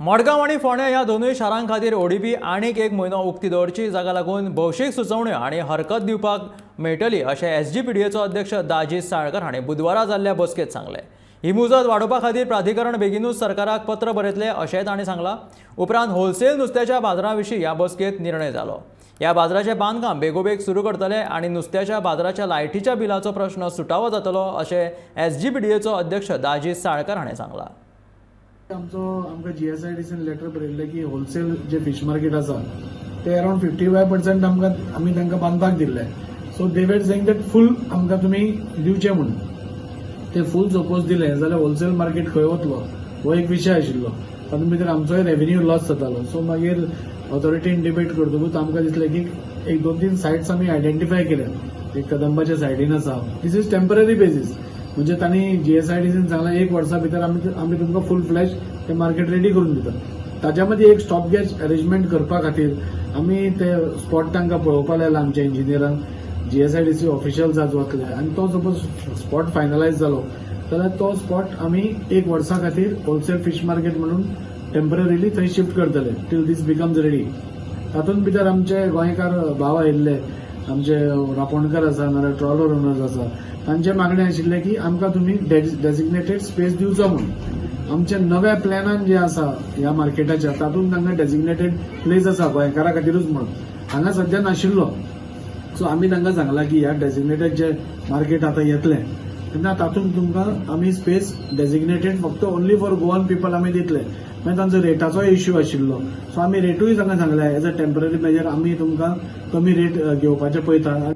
मडगांव आनी फोंडें ह्या दोनूय शारां खातीर ओडीपी आनीक एक म्हयनो उक्ती दवरची, जाका लागून भौशीक सुचोवण्यो आनी हरकत दिवपाक मेळटली अशें एसजीपीडीएचो अध्यक्ष दाजी साळकर हांणी बुधवारा जाल्ल्या बसकेंत सांगलें. ही मुजत वाडोवपा खातीर प्राधिकरण बेगिनूच सरकाराक पत्र बरयतले अशेंय तांणी सांगलां. उपरांत होलसेल नुस्त्याच्या बाजारा विशीं ह्या बसकेंत निर्णय जालो. ह्या बाजाराचें बांदकाम बेगोबेग सुरू करतले आनी नुस्त्याच्या बाजाराच्या लायटीच्या बिलाचो प्रश्न सुटावो जातलो अशें एसजीपीडीएचो अध्यक्ष दाजी साळकर हाणें सांगलां. आमचो आमकां जीएसआयडीसीन लेटर बरयल्लें की होलसेल जे फिश मार्केट आसा ते अरावंड 55% आमकां आमी तांकां बांदपाक दिल्ले. So they were saying that full आमकां तुमी दिवचे म्हणून. ते फूल सपोज दिले जाल्यार होलसेल मार्केट खंय वतलो हो एक विशय आशिल्लो. तातूंत भितर आमचोय रेवेन्यू लॉस जातालो. सो मागीर ऑथॉरिटीन डिबेट करतकूच आमकां दिसलें की एक दोन तीन सायट्स आमी आयडेंटिफाय केल्या. एक कदंबाच्या सायडीन आसा. This is temporary basis, म्हणजे तांणी जीएसआयडीसीन सांगलां, एक वर्सा भितर आमी तुमकां फूल फ्लॅज ते मार्केट रेडी करून दिता. ताच्या मदीं एक स्टॉप गॅप अरेंजमेंट करपा खातीर आमी ते स्पॉट तांकां पळोवपा लायला आमच्या इंजिनियरांक. जीएसआयडीसी ऑफिशियल्स आज वतले आनी तो सपोज स्पॉट फायनलायज जालो जाल्यार तो स्पॉट आमी एक वर्सा खातीर होलसेल फिश मार्केट म्हणून टेंपररीली थंय शिफ्ट करतले टील दीस बिकम्स रेडी. तातूंत भितर आमचे गोंयकार भाव आयिल्ले, आमचे रापोणकर आसा नाल्यार ट्रॉलर ओनर्स आसा, तांचे मागणें आशिल्लें की आमकां तुमी डेजिग्नेटेड स्पेस दिवचो म्हणून. आमच्या नव्या प्लॅनान जे आसा ह्या मार्केटाच्या, तातूंत तांकां डेजिग्नेटेड प्लेस आसा गोंयकारा खातीरूच म्हणून. हांगा सध्या नाशिल्लो. सो आमी तांकां सांगलां की ह्या डेजिग्नेटेड जे मार्केट आतां येतलें तेन्ना तातूंत तुमकां आमी स्पेस डेजिग्नेटेड फक्त ओनली फॉर गोवन पिपल आमी दितले. मागीर तांचो रेटाचोय इश्यू आशिल्लो. सो आमी रेटूय तांकां सांगल्या, एज अ टेंपररी मेजर आमी तुमकां कमी रेट घेवपाचें पळयता.